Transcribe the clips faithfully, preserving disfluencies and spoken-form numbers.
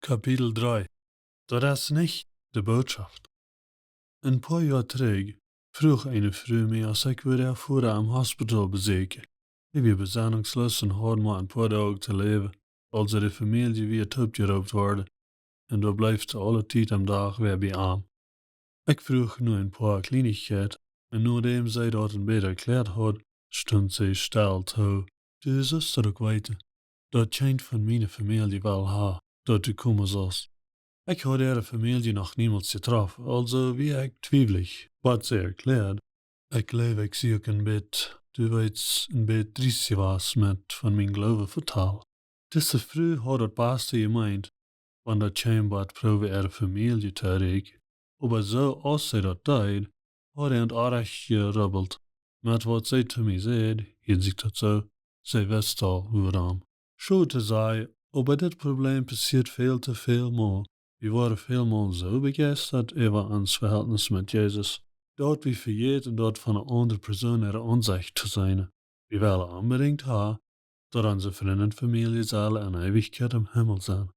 Kapitel dree. Daut es nich de Bootschoft. Een poa Joa trigj fruach eene Fru mie, aus ekj wudd äa Voda em Hospital besieekjen. Hee wia besennungsloos un haud mau een poa Doag to läwen, aus de Famielje wia toopjeroopt worden, un doa bleef hee aule Tiet aum Dach wada bie am. Ekj fruach no een poa Kjleenichkjeiten, un nodäm see daut een bät erkjläat haud, stunt see stell too. Du sust daut uk weeten, daut kjeena von miene Famielje well haben, daut du komen sust. Ekj haud äare Famielje noch niemols jetroffen, aulsoo wia ekj twiewlich, waut see erkjläad. Ekj jleew, ekj sie uk een bät, du weetst, een bät driest jewast met von mienen Gloowen vetalen. Dise Fru haud daut baste jemeent, wan daut kjeem bat proowen äare Famielje to erreichen. Oba soo aus see daut deed, haud an daut oajch jerubbelt. Met waut see to mie säd, hieed sikj daut soo, see wist aul wuarom. Schod to sajen, oba dit Problem passieet väl to väl mol. Wie woaren väl mol soo bejeistat äwa ons Vehältnis met Jesus, daut wie vejäten daut von eene aundre Persoon äare Aunsecht to seenen. Wie wellen onbedinjt haben, daut onse Frind un Famielje sellen en Eewichkjeit em Himmel sennen.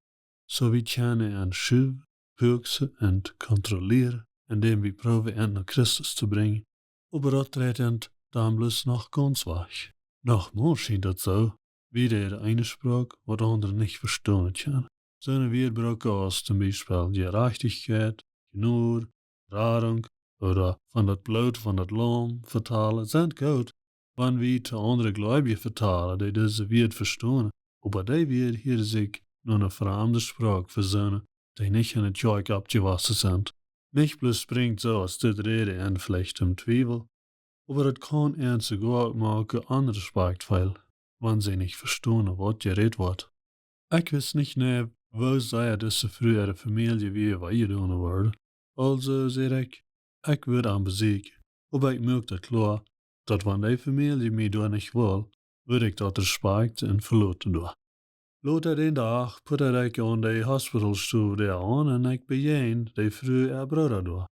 Soo wie kjennen an schuwen, puaksen un kontrollieren, endäm wie proowen an no Christus to brinjen. Oba daut dreit an dan bloos noch gaunz wajch. Noch mol schient daut soo, wie räden eene Sproak, waut aundre nich vestonen kjennen. Soone Wieed brucken aus toom Biespel Jerajchtichkjeit, Jnod, Radunk, ooda von daut Bloot von daut Laum vetalen, sent goot, wan wie to aundre Gleubje vetalen, dee dise Wieed vestonen. Oba dee Wieed hieren sikj no eene framde Sproak fa soone, dee nich en de Kjoakj oppjewossen sent. Nich bloos brinjt soo aus dit Räden an veleicht toom Twiewel, oba daut kaun an soogoa moaken onrespakjtvoll, wan see nich vestonen, waut jerät woat. Ekj wist nich jeneiw, woo sea dise Fru äare Famielje wia wee jedonen worden. Aulsoo säd ekj, ekj wudd am besieekjen, oba ekj muak daut kloa, daut wan dee Famielje mie doa nich wull, wudd ekj daut respakjten un veloten doa. Lota dän Dach puttad ekj aun de Hospitalstow doa aun un ekj bejäajend de Fru äa Brooda doa.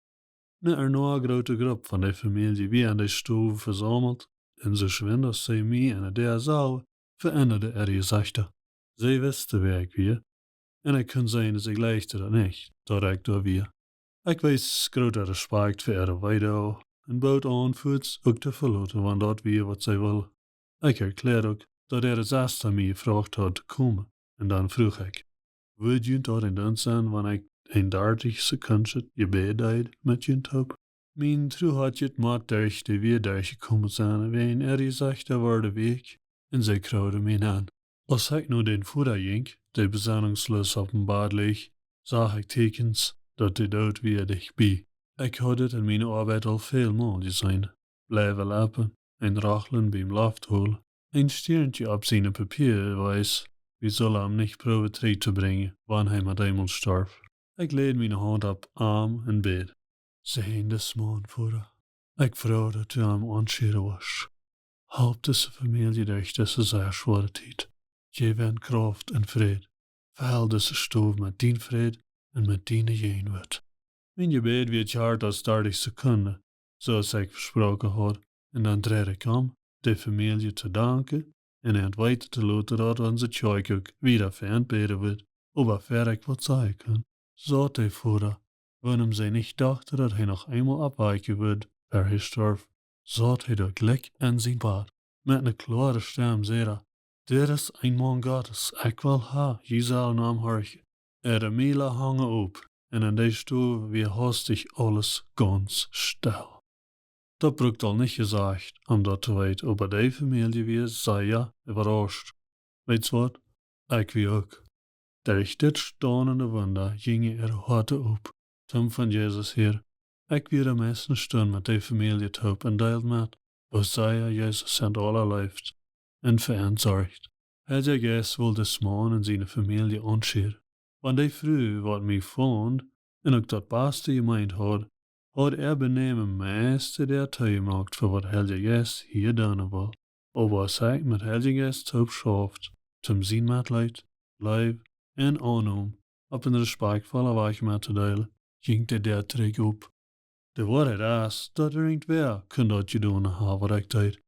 Nä, eene groote Grupp von de Famielje wia en de Stow vesaumelt, un soo schwind aus see mie en de Däa sagen, veendad äa Jesecht. See wisten, wäa ekj wia, un ekj kunn seenen, see jlikjten daut nich, daut ekj doa wia. Ekj wees grooten Respakjt fa äare Weedoag un bood aun, fuaz uk to veloten, wan daut wia, waut see wull. Ekj erkjläad uk, daut äare Sesta mie jefroacht haud to komen, un dan fruach ekj: Wudd junt daut een Deenst sennen, wan ekj een dartich Sekunden Jebäd deed met junt toop? Mien Truhoat mott derch de Wieed derchjekomen sennen, wäajen äa Jesecht wort wieekj, un see kjrieejen mie aun. Aus ekj no dän Voda jinkj, dee besennungsloos opp een Bad lach, sach ekj Tieekjens, daut de Doot wia dicht bie. Ekj haud dit en miene Oabeit aul väl mol jeseenen. Bleewe Leppen, een Racheln biem Loft holen, een Stiernkje opp siene Papieren, wiels wie sullen am nich proowen trigj to brinjen, wan hee mau eemol storf. Ekj läd miene Haunt opp am un bäd: Säajen disen Maun, Voda. Ekj froag, daut du am aunschieren wurscht. Halp dise Famielje derch dise sea schwoare Tiet. Jeff an Krauft un Fräd. Fell dise Stow met dien Fräd un met diene Jäajenwoat. Mien Jebäd wia kjarta aus dartich Sekunden, soo aus ekj vesproaken haud, un dan dreid ekj om, de Famielje to danken un an weeten to loten, daut onse Kjoakj uk wieda fa an bäden wudd. Oba ea ekj waut sajen kunn, saut de Voda, waut see nich docht, daut hee noch eemol oppwaken wudd, ea hee storf, saut hee doa jlikj en sien Bad. Met eene kloare Stemm säd hee: Dit es een Maun Gottes, ekj well haben, jie sellen no am horchen. Äare Mejlen hungen opp, un en de Stow wia haustich aules gaunz stell. Daut brukt aul nich jesajcht, om daut to weeten, oba de Famielje wia sea äwarauscht. Weetst waut? Ekj wia uk. Derch dit staunende Wunda jinjen äare Hoaten op, toom von Jesus hieren. Ekj wia de mieeschte Stund met de Famielje toop un deeld met, woo sea Jesus an aula leeft un fa an sorcht. Heilja Jeist wull disen Maun un siene Famielje aunschieren. Wan de Fru, waut mie funk, un uk daut baste jemeent haud, haud äa Benämen meist de Däa toojemoakt fa waut Heilja Jeist hia doonen wull. Oba aus ekj met Heilja Jeist toop schauft, toom sien Metleet, Leew un Aunom opp een respakjtvollen Wajch mettodeelen, jinkj de Däa trigj op. De Woarheit es, daut irjentwäa kunn daut jedonen haben, waut ekj deed.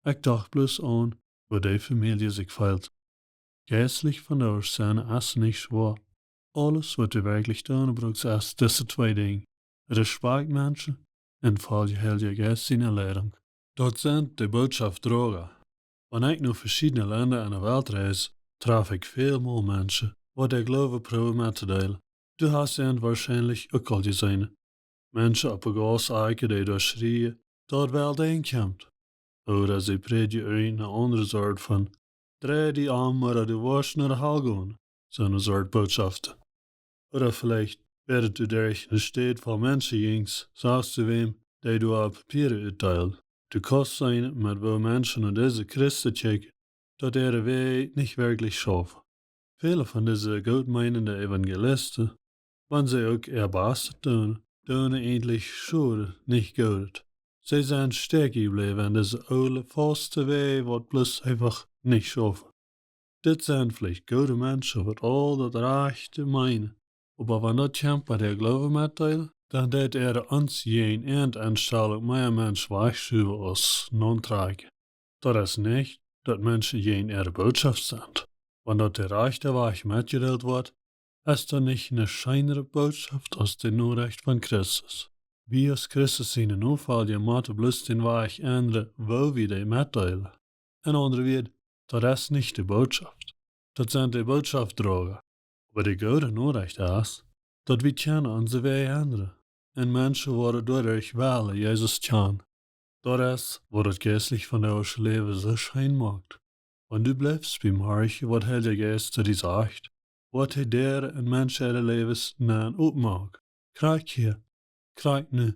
Ekj docht bloos aun, woo de Famielje sikj feelt. Jeistlich vondoag sennen es nich schwoa. Aules waut du werkjlich doonen brukst es dise twee Dinja: Respakjt Menschen un folj Heilja Jeist siene Leidunk. Daut sent de Bootschoftdroaga. Wan ekj no veschiedne Lenda enne Welt reis, traf ekj väl mol Menschen waut dän Gloowen proowen mettodeelen. Du hast an woarschienlich uk aul jeseenen. Menschen opp de Gauss, ekj, dee doa schrieejen: Daut Weltdinj kjemt. Ooda see prädjen eene aundre Sort von: Drei die om, ooda du woascht no de Hal gonen. Soone Sort Bootschoften. Ooda veleicht, wäarent du derch ne Staut voll Menschen jinjst, sachst du wäm, dee doa Papieren utdeelt. Du kaust seenen, met woo Menschen no dise Christen kjikjen, daut äare Wäaj nich werkjlich schaufen. Väle von dise gootmeenende Evangelisten, wan see uk äa Bastet doonen, doonen eejentlich Schoden, nich Goodet. See sent stäakjen jebläwen en dise oole, fauste Wäaj, waut bloos eefach nich schaufen. Dit sent veleicht goode Menschen, waut aul daut Rajchte meenen. Oba wan daut kjemt bie dän Gloowen mettodeelen, dan deit äare ons jäajen äant Enstalunk mea Menschen wajchschuwen aus nauntrakjen. Daut es nich, daut Menschen jäajen äare Bootschoft sent. Wan daut de rajchte Wajch metjedeelt woat, es daut nich ne scheenre Bootschoft aus de Norecht von Christus? Wie aus Christus siene Nofolja motten bloos dän Wajch endren, woo wie dee metdeelen. En aundre Wieed, daut es nich de Bootschoft. Daut sent de Bootschoftdroaga. Oba de goode Norecht es, daut wie kjennen onse Wäaj endren. Un Menschen woaren doaderch wellen Jesus kjanen. Daut es, waut daut jeistlich vondoagsche Läwen soo scheen moakt. Wan du blifst biem horchen, waut Heilja Jeist to die sajcht, woat hee Däaren en Menschen äare Läwes nenn opmoaken. Krakjt hia, krakjt nu.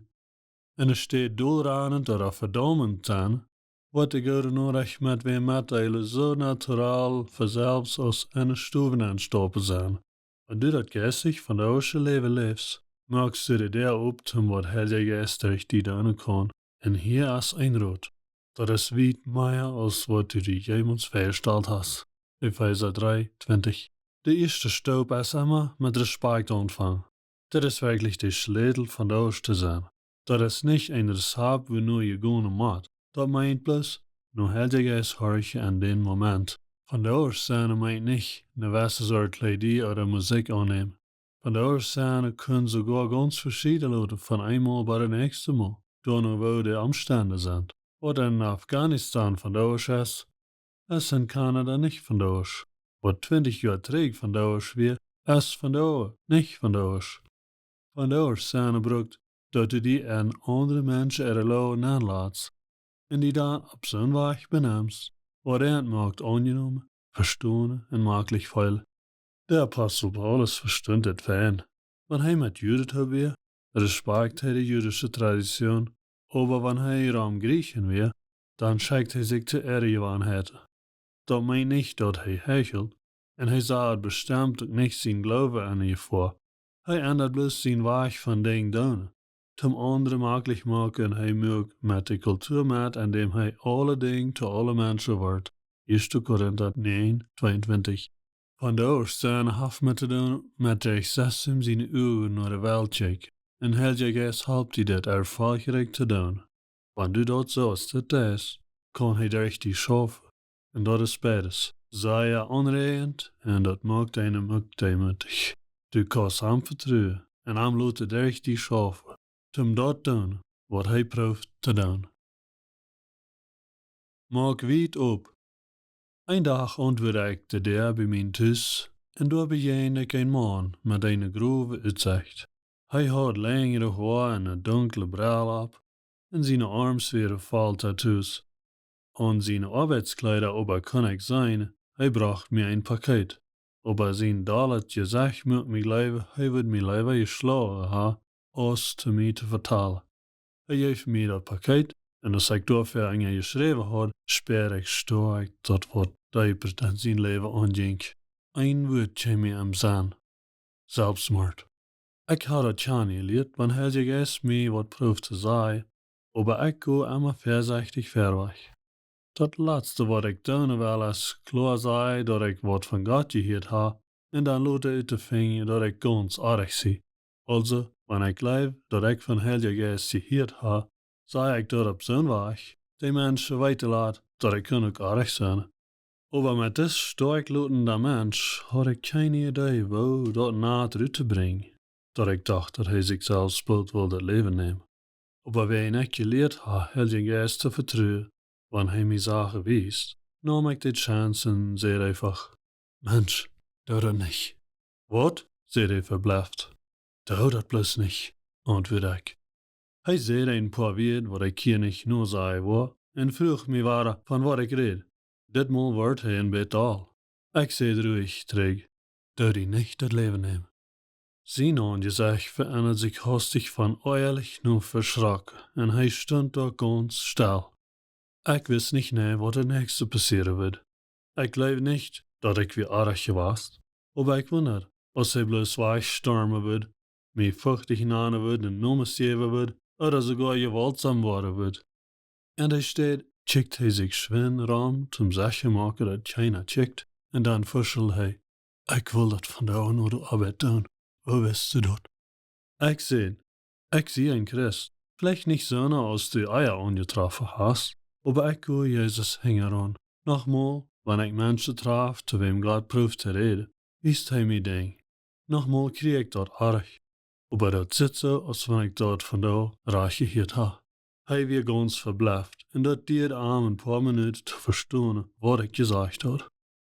Enne Städ dolranent ooda vedaumend sennen, woat de goode Norecht met wäm metdeelen soo natural von selfst aus enne Stow nenn staupen sennen. Wan du daut jeistlich vondoagsche Läwen läfst, moakst du de Däa op toom waut Heilja Jeist derch die doonen kaun. Un hia es een Rot. Daut es wiet mea aus waut du die jemols väajestalt hast. Efeesa dree twintich. De ieeschte Staup es emma met Respakjt aunfangen. Dit es werkjlich de Schlätel vondoag to sennen. Daut es nich een Rezapt, wua no jie gonen mott. Daut meent bloos, no Heilja Jeist horchen en dän Moment. Vondoag sennen meent nich ne jewesse Sort Kjleeda ooda Musikj aunnämen. Vondoag sennen kaun soogoa gaunz veschieden loten von een Mol bat daut näakjste Mol, doano woo de Omstend sent. Waut en Afghanistan vondoag es, es en Kanada nich vondoag. Waut twintich Joa trigj vondoag wia, es vondoag nich vondoag. Vondoag sennen brukt, daut du die en aundre Menschen äare Loag nenlatst un die dan opp soon Wajch benemst, waut an moakt aunjenomen, vestonen un maklich feelen. De Apostel Paulus vestunt dit fein. Wan hee met Juden toop wia, respakjt hee de jüdische Tradition, oba wan hee rom Griechen wia, dan schekjt hee sikj to äare Jewanheiten. Daut meent nich, daut hee heichelt, un hee sach bestemt uk nich sienen Gloowen enne Jefoa. Hee endat bloos sienen Wajch von Dinja doonen, toom aundre maklich moaken. Hee muak met de Kultua met, endäm hee aule Dinja to aule Menschen wort. Ieeschte Korinta näajen tweeuntwintich. Vondoag sennen haft met to doonen met derch Sessim siene Uagen no de Welt kjikjen. Un Heilja Jeist halpt die dit erfolchrikj to doonen. Wan du daut soo aus dit deist, kaun hee derch die schaufen. Un daut es beides. Sea aunräajent un daut moakt eenem uk deemootich. Du kaust am vetruen un am loten derch die schaufen, toom daut doonen, waut hee prooft to doonen. Moak wiet op. Een Dach auntwuad ekj de Däa bie mien Tus un doa bejäajend ekj een Maun met eene growe Utsecht. Hee haud lenjre Hoa un eene dunkle Brell opp, un siene Oarms wieren voll Tattoos. Aun siene Oabeitskjleeda oba kunn ekj seenen, hee brocht mie een Pakeet. Oba sien dollet Jesecht muak mie jleewen, hee wudd mie leewa jeschloagen haben, aus to mie to vetalen. Hee jeef mie daut Pakeet, un aus ekj doa väl enja jeschräwen haud, späad ekj stoakj, daut waut deepa en sien Läwen aunjinkj. Een Wuat kjeem mie em Senn: Selfstmoord. Ekj haud daut kjanen jelieet, wan Heilja Jeist mie waut prooft to sajen, oba ekj go emma väasechtich verwajch. Daut latste, waut ekj doonen well, es kloa sajen, daut ekj waut von Gott jehieet hab, un dan lota uttofinjen, daut ekj gaunz oajch sie. Aulsoo, wan ekj jleew, daut ekj von Heilja Jeist jehieet hab, saj ekj daut opp soon Wajch, dee Menschen weeten lat, daut ekj kunn uk oajch sennen. Oba met dis stoakj lotenda Mensch haud ekj kjeene Idee, woo daut Nat rut to brinjen, daut ekj docht, daut hee sikj selfst boolt wull daut Läwen nämen. Oba wäajen ekj jelieet haud, Heiljen Jeist to vetruen, wan hee mie Sachen wiest, neem ekj de Chance un säd eefach: "Mensch, doo daut nich." "Waut?" säd hee veblieet. "Doo daut bloos nich," auntwuad ekj. Hee säd een poa Wieed, waut ekj hia nich nosajen woa, un fruach mie wada, von waut ekj räd. Ditmol wort hee een bät doll. Ekj säd ruich trigj: "Doo die nich daut Läwen nämen." Sien Aunjesecht veendad sikj haustich von oajalich no veschrocken, un hee stunt doa gaunz stell. Ekj wist nich jeneiw, waut daut näakjste passieren wudd. Ekj jleewd nich, daut ekj wia oajch jewast, oba ekj wundad, aus hee bloos wajchstormen wudd, mie fuchtich nanen wudd un Nomes jäwen wudd, ooda soogoa jewaultsom woaren wudd. Enne Städ kjikjt hee sikj schwind rom, toom secha moaken, daut kjeena kjikjt, un dan fuscheld hee: "Ekj wull daut vondoag no de Oabeit doonen. Woo wist du daut?" Ekj säd: "Ekj sie een Christ. Veleicht nich soona, aus du ea aunjetroffen hast, oba ekj go Jesus hinjaraun. Nochmol, wan ekj Menschen traf, to wäm Gott proowt to räden, wiest hee mie Dinja. Nochmol kjrie ekj daut oajch. Oba daut sitt soo, aus wan ekj daut vondoag rajcht jehieet ha." Hee wia gaunz veblieet, un daut dieed am een poa Minuten to vestonen, waut ekj jesajcht haud.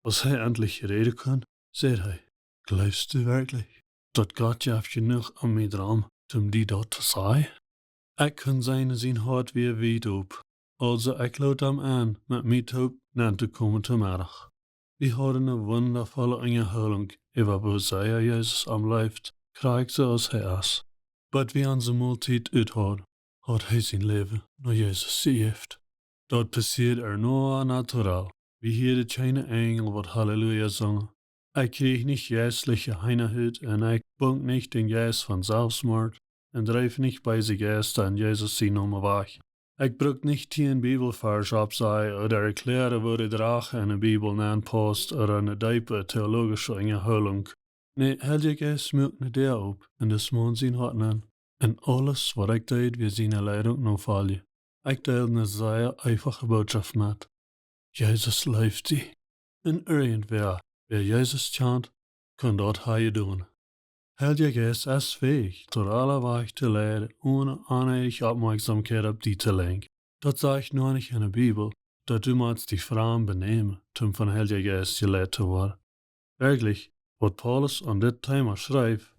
Aus hee entlich räden kunn, säd hee: "Jleefst du werkjlich, daut Gott jeft jenuach om mie rom, toom die daut to sajen?" Ekj kunn seenen, sien Hoat wia wiet op. Aulsoo ekj lood am en, met mie toop nenn to komen toom Meddach. Wie hauden eene wundavolle Unjahoolunk äwa woo sea Jesus am leeft, krakjt soo aus hee es. Bat wie onse Moltiet uthauden, haud hee sien Läwen no Jesus jejäft. Daut passieed ernoa natural. Wie hieeden kjeene Enjel, waut Halleluja sungen. Ekj kjrieech nich jeistliche Heenahut, un ekj bunk nich dän Jeist von Selfstmoord, un dreef nich beese Jeista en Jesus sienen Nomen wajch. Ekj brukt nich tieen Bibelvarsch oppsajen ooda erkjläaren, woo de Drach enne Bibel nenn paust, ooda eene deepe teologische Unjahoolunk. Nä, Heilja Jeist muak ne Däa op en dän Maun sien Hoat nenn. Un aules, waut ekj deed, wia siene Leidunk nofoljen. Ekj deeld ne sea eefache Bootschoft met. Jesus leeft die. Un irjentwäa, wäa Jesus kjant, kaun daut hia doonen. Heilja Jeist es fäich, daut aulawajch to leiden, one onendlich Oppmoakjsomkjeit opp die to lenkjen. Daut sajcht noch nich enne Bibel, daut du motst die fromm benämen, om von Heilja Jeist jeleit to woaren. Werkjlich, waut Paulus aun dit Thema schreef,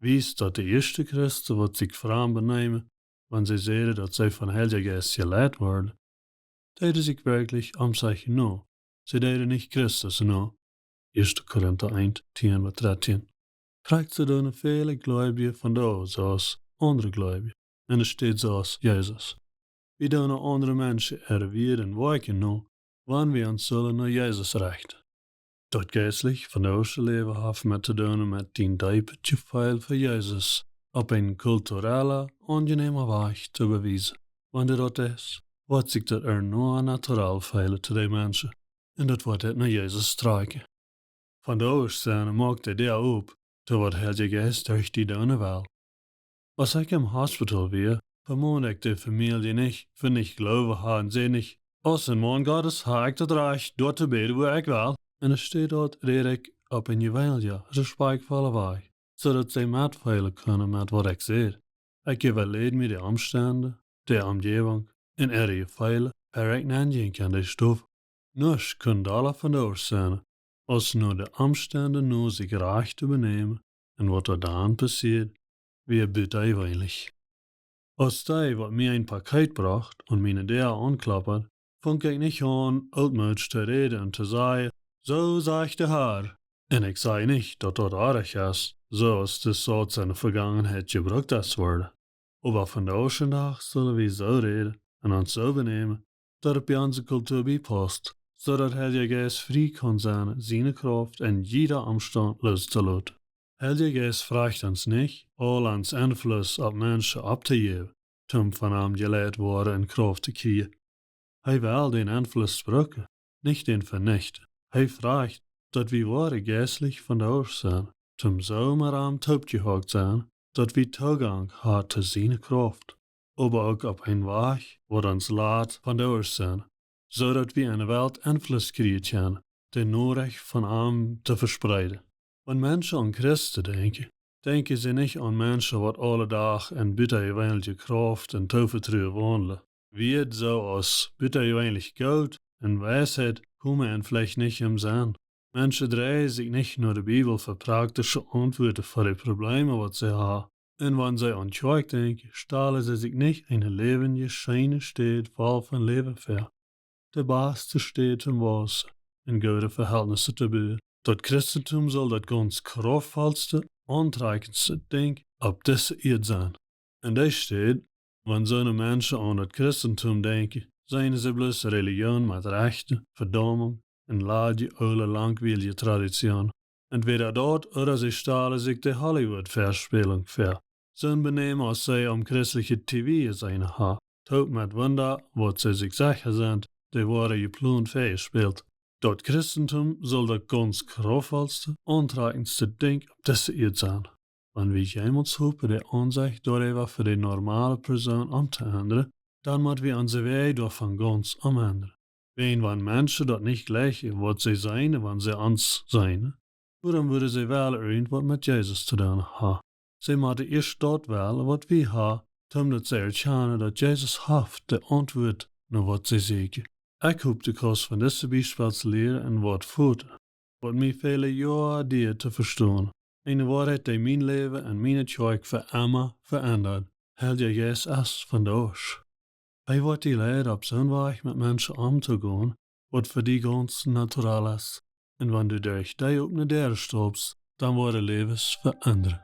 wiest, daut de ieeschte Christen, waut sikj fromm beneemen, wan see säden, daut see von Heilja Jeist jeleit worden, deeden sikj werkjlich am Zeichen no. See deeden nich Christus no. Ieeschte Korinta eent, tieen bat dartieen. Krakjt soo doonen väle Gleubje vondoag, soo aus aundre Gleubje, un et steit soo aus Jesus. Wie doonen aundre Menschen äare Wieed un Woakjen no, wan wie ons sullen no Jesus rechten. Daut jeistlich vondoagsche Läwen haft met to doonen met dien deepet Jefeel fa Jesus opp een kulturellen, aunjenämen Wajch to bewiesen. Wan du daut deist, woat sikj daut ernoa natural feelen to de Menschen, un daut woat die no Jesus trakjen. Vondoag sennen moakt de Däa op, to waut Heilja Jeist derch die doonen well. Aus ekj em Hospital wia, vemond ekj de Famielje nich, fa nich Gloowen haben, säd nich: "Aus een Maun Gottes hab ekj daut Rajcht, doa to bäden, wua ekj well." Enne Städ räd ekj opp een jeweenelja, respakjtvolla Wajch, soo daut see metfeelen kunnen met waut ekj säd. Ekj äwaläd mie de Omstend, de Omjäwunk un äare Jefeelen, ea ekj nenn jinkj en de Stow. Nuscht kunn dolla vondoag sennen, aus no de Omstend no sikj rajcht to benämen, un waut doa dan passieed, wia butajeweenlich. Aus dee, waut mie een Paket brocht un miene Däa aunkloppad, funk ekj nich aun, ooltmoodsch to räden un to sajen: "Soo sajcht de Herr." Un ekj saj nich, daut daut oajch es, soo aus dis Sauz enne Vegangenheit jebrukt es worden. Oba vondoag dän Dach sellen wie soo räden un ons soo benämen, daut et bie onse Kultua biepaust, soo daut Heilja Jeist frie kaun sennen, siene Krauft en jieda Omstaunt looszoloten. Heilja Jeist frajcht ons nich, aul ons Enfluss opp Menschen opptojäwen, om von am jeleit woaren un Krauft to kjrieen. Hee well dän Enfluss brucken, nich dän venichten. Hee frajcht, daut wie woaren jeistlich vondoag sennen, om soo met am toopjehoakt sennen, daut wie Toogank haben to siene Krauft, oba uk opp een Wajch, waut ons lat vondoag sennen, soo daut wie enne Welt Enfluss kjrieen kjennen, de Norecht von am to vespreeden. Wan Menschen aun Christen denkjen, denkjen see nich aun Menschen, waut aule Dach en butajeweenelje Krauft un Toovetruen waundlen. Wieed soo aus butajeweenlich Goot un Weisheit komen an veleicht nich em Senn. Menschen dreien sikj nich no de Bibel fa praktische Auntwuaten fa de Probleemen, waut see haben. Un wan see aun Kjoakj denkjen, stalen see sikj nich eene läwendje, scheene Städ voll von Läwen väa. De baste Städ toom wausen un goode Vehältnissen to buen. Daut Christentum saul daut gaunz krauftvollste, auntrakjendste Dinkj opp dise Ieed sennen. Un dee Städ, wan soone Menschen aun daut Christentum denkjen, seenen see bloos Relijoon met Rechten, Vedaumunk un ladje, oole, langwielje Traditionen. Entwäda daut ooda see stalen sikj de Hollywood-Väaspälunk väa. Soon Benämen aus see aum christlichen T V jeseenen haben, toop met Wunda, waut see sikj secha sent, dee woaren jeplont väajespält. Daut Christentum saul daut gaunz krauftvollste, auntrakjendste Dinkj opp dise Ieed sennen. Wan wie jemols hopen, de Aunsecht doaräwa fa de normale Persoon omtoendren, dan mott wie onse Wäaj doavon gaunz omendren. Wäajen wan Menschen daut nich jlikjen, waut see seenen, wan see ons seenen, wuarom wudden see wellen irjentwaut met Jesus to doonen haben? See motten ieescht daut wellen, waut wie haben, toom daut see erkjanen, daut Jesus haft de Auntwuat no waut see sieekjen. Ekj hop, du kaust von dise Biespels lieren un waut foten, waut mie väle Joa dieed to vestonen. Eene Woarheit, dee mien Läwen un miene Kjoakj fa emma veendat. Heilja Jeist es vondoag. Hee woat die lieren, opp soon Wajch met Menschen omtogonen, waut fa die gaunz natural es. Un wan du derch dee opne Däa staupst, dan woaren Läwes veendren.